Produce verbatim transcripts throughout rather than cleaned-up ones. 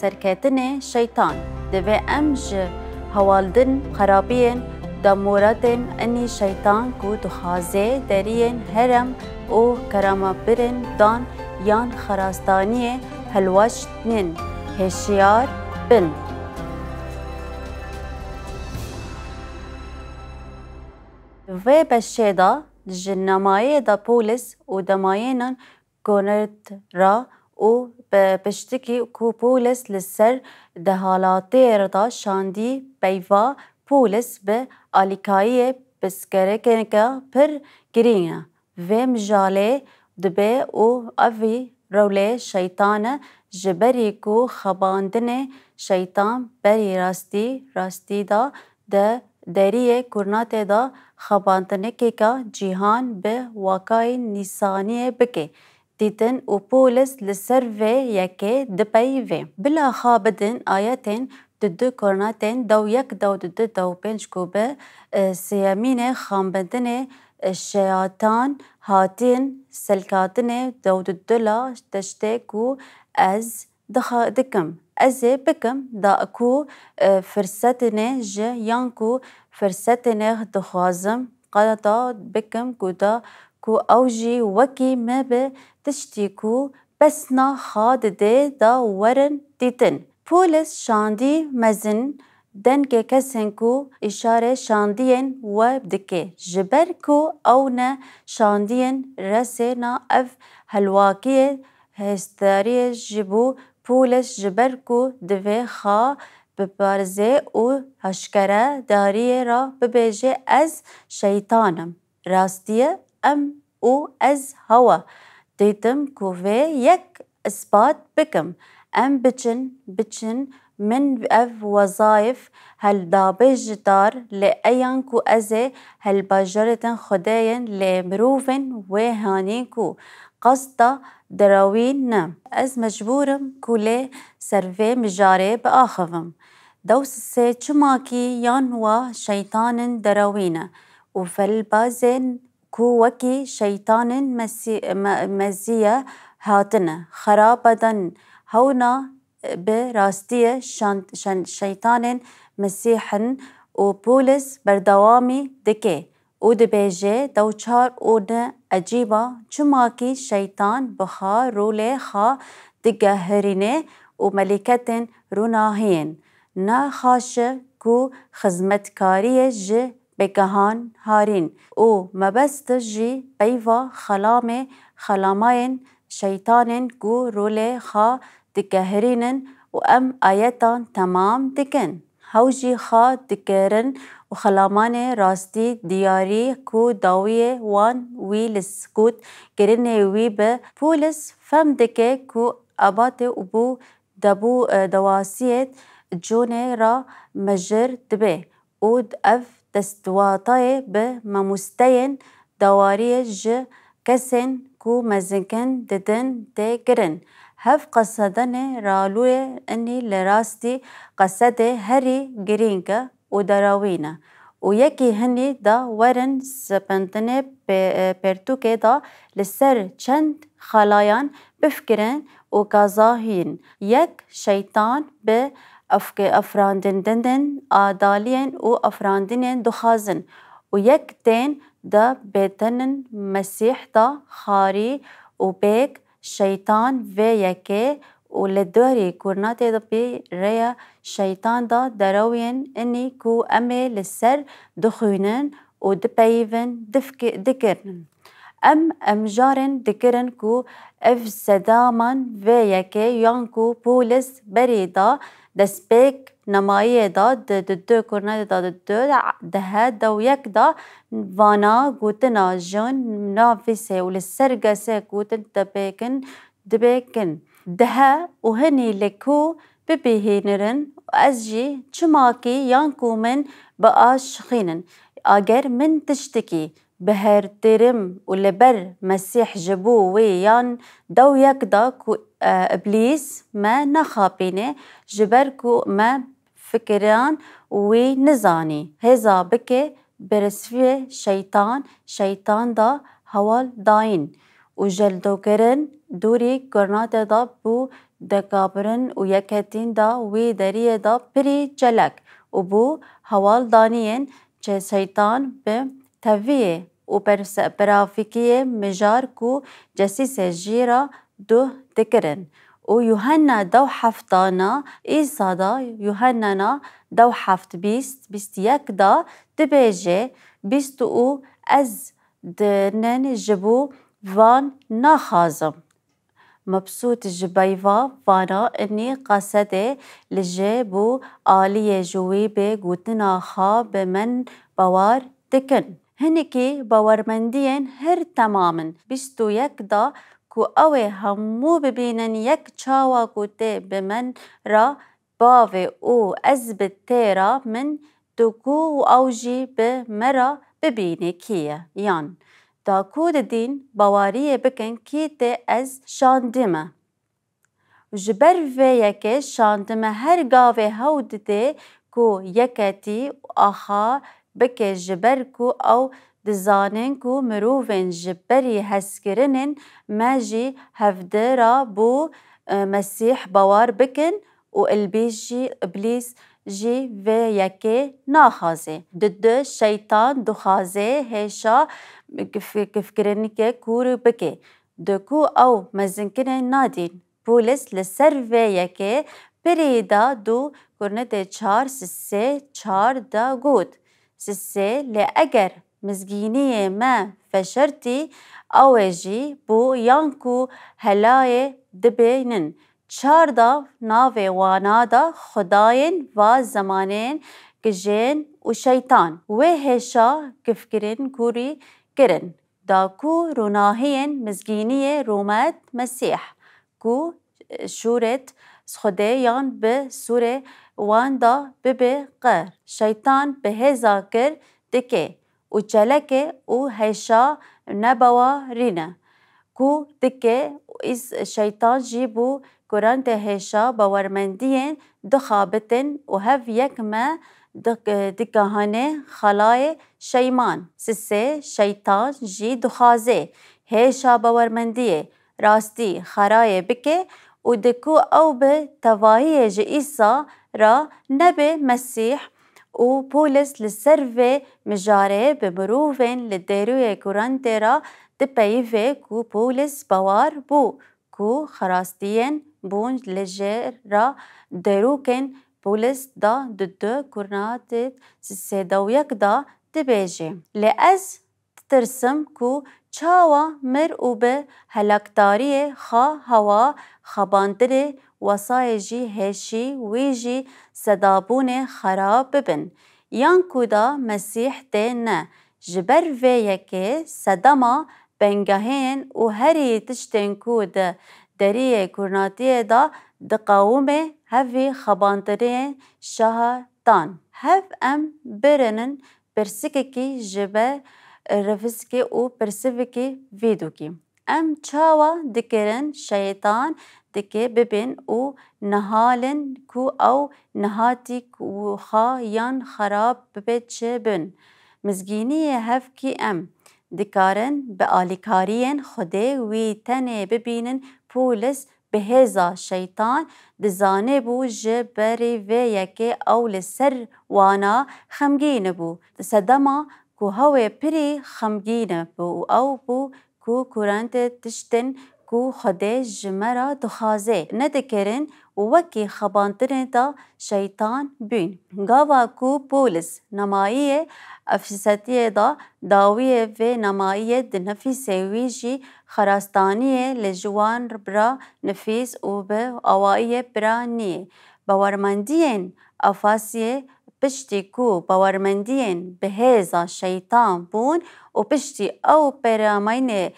Serketinê şeytan. Divê em ji hewaldin xerabiyên demoratên enî şeytan ku dixwaze deriyên herem û keramabirên dan yan xerastaniyê helwaştnin hêşiyar bin. Di vê beşê de ji nemayê de polis û demayênan Konert ra û bi piştikî ku polis li ser dehalatiyê de şandî peyva polis bi alîkayiyê pirsgirêkeke pir girîng e. Vê mijarê dibe û evî rewlê şeytan e, ji berî ku xebandinê şeytan berî rastî, rastî de di deriyê kurnatê de xebandinekeka cîhan bi wakayên nîsaniyê bike dîtin û polis li ser vê yekê dipeyivê. Bila xwe bidin ayetên di du kurnatên dew yek dew di du dew pênc ku bi, e, sêyemînê xebandinê, e, şeytan hatin selkatinê dew di du la tiştê ku ez dixa-, dikim. Ez ê bikim da ku, e, firsetine ji yan ku firsetine dixwazim qada bikim ku da ku ew jî wekî me bi tiştî ku pesna xwe dide da werin dîtin. Polis şandî mezin dengê kesên ku îşare şandiyên we dike. Ji ber ku ew ne şandiyên resêna ev helwakiyê hêstariyê ji bo polis ji ber ku divê xwe biparêze û aşkere dariyê re bibêje ez şeytan im. Rastiye em û ez hewa dîtim ku vê yek ispat bikim. Em biçin, biçin min ev wezayif heldabe ji dar lê eyan ku ez ê helbajarên Xwedê yên lê mirovên wê hanî ku qasta derawî ne. Ez mecbûr im ku lê ser vê mijarê biaxivim. Dewsê çimakî yan wa şeytanên derawî ne û felbazên ku wekî şeytanên mesî-, me-, mezîye hatine xerabadan hewna bi rastiyê şan-, şen-, şeytanên mesîh in û polis berdewamî dike û dibêje, dewçar û ne ecîba çimakî şeytan bi xwe rolê xwe digehirîne û melîketên rûnahiyên nexaşe ku xizmetkariyê ji begehan harîn û mebest jî peyva xelamê xelamayên şeytanên ku rolê xwe digehirînin û em ayetan temam dikin. Hew jî xwe dikirin û xelamanê rastî diyarî ku dawiyê wan wî li skût kirinê wî bi polis fem dike ku abatê û bû debû, e, dewasiyê conê re mejir dibe û ev destwatayê bi mamosteyên dawariyê ji kesên ku mezinkin didin tê kirin. Hev qesedanê ralûyê inî li rastî qesedê herî girîng e û derawî ne û yekî hinî da werin sepandinê pê-, e, pertûkê da li ser çend xalayan bifikirin û gaza hîn. Yek, şeytan bi efke-, efrandindinên adaliyên û efrandinên dixwazin û yek tên de bêtenin Mesîh da xarî û bêk şeytan vê yekê û li dorî kurnatê de pê rêya şeytan da derewiyên inî ku em ê li ser dixwînin û dipeyivin difki-, dikirin. Em, em mijarên dikirin ku ev sedaman vê yekê yan ku polis berî da destpêk nemayiyê da di, di du kurnatê da di du dehe dew yek da vana gotina jin navîsê û li ser gesê gotin dipêkin, dibêkin. Dehe û hinî li ku bibihînirin ez jî çimakî yan ku min biaşixînin. Ager min tiştikî bihertirim û li ber Mesîh ji bo wê yan dew yek da ku, e, Îblîs me nexapîne, ji ber ku me fikiran wî nizanî. Hêza bike bersivê şeytan, şeytan da hewal dayîn û jeldokirin dûrî kurnate da bû dekabirin û yeketîn da wî deriyê da pirî çelek û bû hewaldaniyên çe şeytan bi teviyê û pers-, perafikiyê mijar ku cesîsê jî ra duh dikirin. Û Yuhenna dew heft da na, Îsa da Yuhennana dew heft bîst, bîst yek da dibêje, bîst û ez dinin ji bo van naxazim. Mebsût ji beyva vana inî qasedê li jê bû aliyê ji wî bê gotina xwe bi min bawer dikin. Hinekî bawermendiyên her temam in. Bîst û yek da ku ew ê hemû bibînin yek çawa ku tê bi min ra bavê û ez bi tê ra min tu ku û ew jî bi me ra bibîne kî ye, yan da ku didîn baweriyê bikin kî tê ez şandime. Ji ber vê yekê şandime her gavê hew didê ku yeketî axa bike ji ber ku ew dizanin ku mirovên ji berî hezkirinên me jî hevdi ra bû, e, Mesîh bawer bikin û ilbîs jî, iblîs jî vê yekê naxwaze. Di du şeytan dixwaze hêşa kif-, kifkirinike kûr bike. Di ku ew mezinkirin nadîn. Pûlis li ser vê yekê pirî da du Kurnetê çar sisê çar da got, sisê lê eger mizgîniyê me feşertî, ew ê jî bû yan ku helayê dibênin. Çar da navê wana da xwedayên va zemanên kijên û şeytan. Wê hêşa kifkirin kûrî kirin. Da ku rûnahiyên mizgîniyê rûmet Mesîh, ku şûret Xwedê yan bi sûrê wan da bibe qer. Şeytan bi hêza kir dike û çeleke û hêşa nebawerîne. Ku dike îs-, şeytan jî bû kurantê hêşa bawermendiyên dixabitin û hev yek me dik-, dikahane xalayê şeyman. Sisê şeytan jî dixwaze hêşa bawermendiyê rastî xarayê bike û di ku ew bi tevahiyê ji Îsa ra nebe Mesîh û Pûlis li ser vê mijarê bi mirovên li derûyê kurantê ra dipeyive ku Pûlis bawar bû ku xerastiyên bûn li jê ra derûkên Pûlis da di du Kurnatê sisê dew yek da dibêje, lê ez ditirsim ku çawa mir û bi helakdariyê xwe hewa xebantirê wesayê jî hêşî wî jî sedabûnê xerab bibin. Yan ku da Mesîh tê ne. Ji ber vê yekê sedema bengehên û herî tiştên ku di deriyê kurnatiyê de diqewime hevî xebantiriyên şehetan. Hev em birinin pirsikekî ji ber rifizkê û pirsivekî vîdokî. Em çawa dikirin şeytan dike bibin û nihalin ku ew nihatî ku xwe yan xerab bibe çi bin? Mizgîniyê hev kî em dikarin bi alîkariyên Xwedê wî tenê bibînin Pûlis bi hêza şeytan dizanibû ji berî vê yekê ew li ser wana xemgîn bû. Sedema ku hewê pirî xemgîn bû û ew bû ku kurantê tiştên ku Xwedê ji me re dixwaze nedikirin û wekî xebantirê de şeytan bûn. Gava ku Pûlis nemayiyê Efesetiyê de dawiyê vê nemayiyê di nifîsê wî jî xerastaniyê li ji wan bira nifîs û bi awayiyê bira nî. Bawermendiyên Efasiyê piştî ku bawermendiyên bi hêza şeytan bûn û piştî ew pêrameynê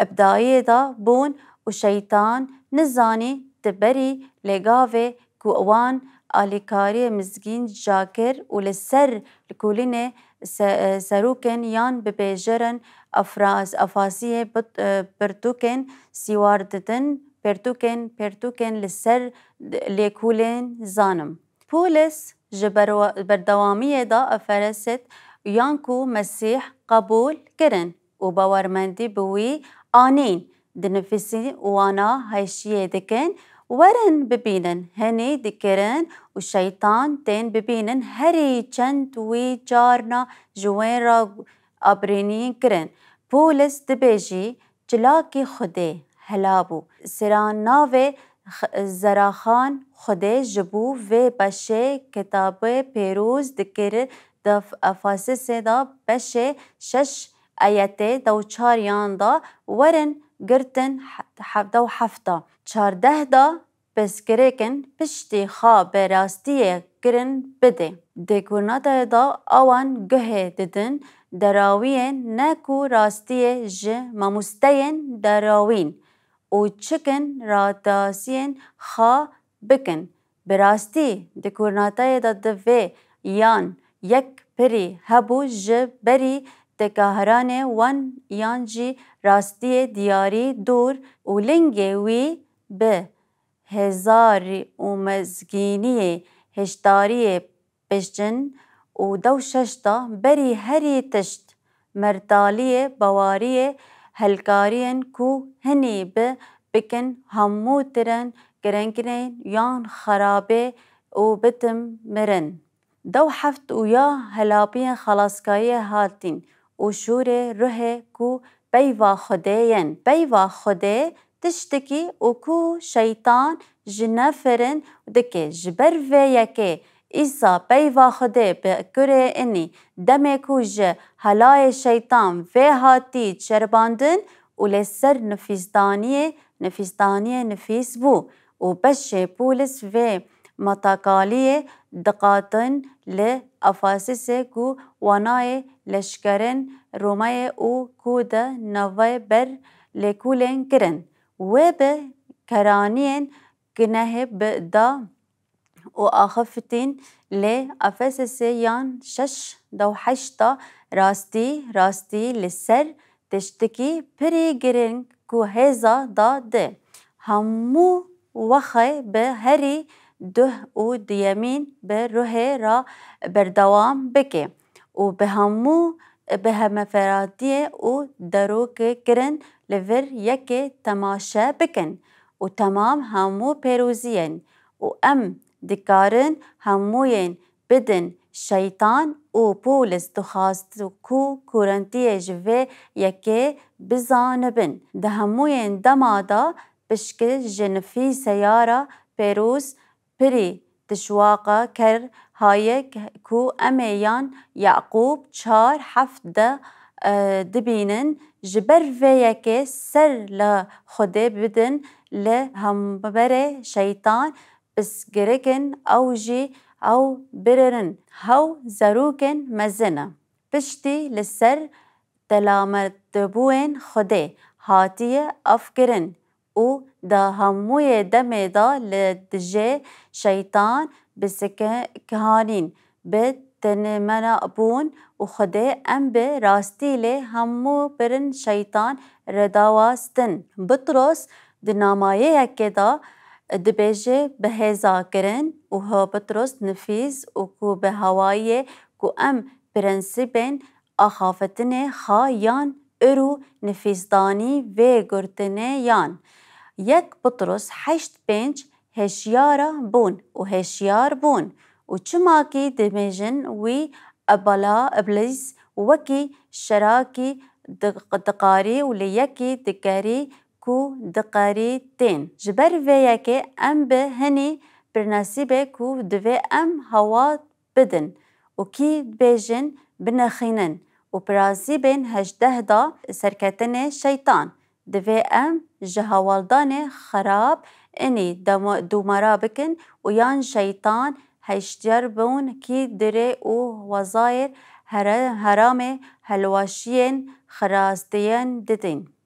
ibdayê de bûn û şeytan nizanî di berî lê gavê ku wan alîkariyê mizgîn ca kir û li ser li kulînê se-, serokên yan bibêjerin Efras-, Efasiyê bit-, e, pirtûkên sîwar didin, pirtûkên, pirtûkên li ser d-, lêkolên zanim. Pûlis ji berwa-, berdewamiyê de Efereset yan ku Mesîh qebûl kirin û bawermendî bi wî anîn, dinifîsin û wana hêşiyê dikin Werin bibînin, hinî dikirin û şeytan tên bibînin, herî çend wî carna ji wê re abrînî kirin. Pûlis dibêjî, çilakî Xwedê hela bû. Sêranavê X-, Zeraxan Xwedê ji bo vê beşê Kitabê Pêroz dikir, di Efesisê de beşê şeş ayetê dew çar yan da werin girtin he-, hevdeh û hefta. Çardeh da pirsgirêkin piştî xwe bi rastiyê kirin bidê. Di kurnateyê de awan guhê didin derawiyên ne ku rastiyê ji mamosteyên derawîn û çikin radasiyên xwe bikin. Bi rastî, di kurnateyê de divê yan yek pirî hebû ji berî tekahiranê wan yan jî rastiyê diyarî dûr û lingê wî bi hêzarî û mezgîniyê hişdariyê pêşçin û dew şeşta berî herî tişt, mertaliyê, bawariyê, helkariyên ku hinî bi bikin hemû tiren, girenginên yan xerabê û bitim mirin. Dew heft û ya helapiyên xelaskariyê hatin û şûrê ruhê ku peyva Xwedê yên. Peyva Xwedê tiştekî û ku şeytan ji nefirin dike. Ji ber vê yekê Îsa peyva Xwedê bi kurê inî, demê ku ji helayê şeytan vê hatî çerbandin û li ser nifîsdaniyê, nifîsdaniyê nifîs bû û beşê Pûlis vê matakaliyê diqatin li Efesisê ku wanayê leşkerên Romeyê û ku di navê ber lêkolên kirin. Wê bi keraniyên gunehê bi da û axiftin lê Efesisê yan şeş dew heşta rastî, rastî li ser tiştekî pirî giring ku hêza da di hemû wexê bi herî duh û diyemîn bi ruhê re berdewam bike û bi hemû bi hemefratiyê û derokê kirin li vir yekê temaşe bikin û temam hemû pêroziyên û em dikarin hemûyên bidin şeytan û Pûlis dixwast ku Korintiyê ji vê yekê bizanibin. Di hemûyên dema de pişkî ji nifîseyara pêroz pirî tişwaqa ker haye ku em ê yan Yaqûb çar heft de, e, dibînin, ji ber vê yekê ser li Xwedê bidin, li hemberê şeytan pirsgirikin, ew jî ew biririn, hew zarokên mezin e. Piştî li ser delametbûyên Xwedê hatiye afkirin û di hemûyê demê de li dijê şeytan bi sike-, kihanîn, bi tenimena bûn û Xwedê em bi rastî lê hemû birin şeytan redawastin. Bitros di namayeyekê de dibêje bi hêza kirin û ha Bitros nifîs û ku bi hawayê ku em prensîbên axafetinê xwe yan ir û nifîsdanî vê gurtinê yan. Yek Pitros heşt pênc hêşyara bûn û hêşyar bûn û çimakî dimêjin wî ebala iblîs wekî şerakî di-, diqarî û li yekî dikerî ku diqerî tên. Ji ber vê yekê em bi hinî prensîbê ku divê em hewa bidin û kî dibêjin binexînin û prensîbên hejdeh da serketinê şeytan. Divê em ji hewaldanê xerab inî dema-, dûmara bikin û yan şeytan heştyar bûn kî dirê û wezayê here-, heramê helwaşiyên xirastiyên didin.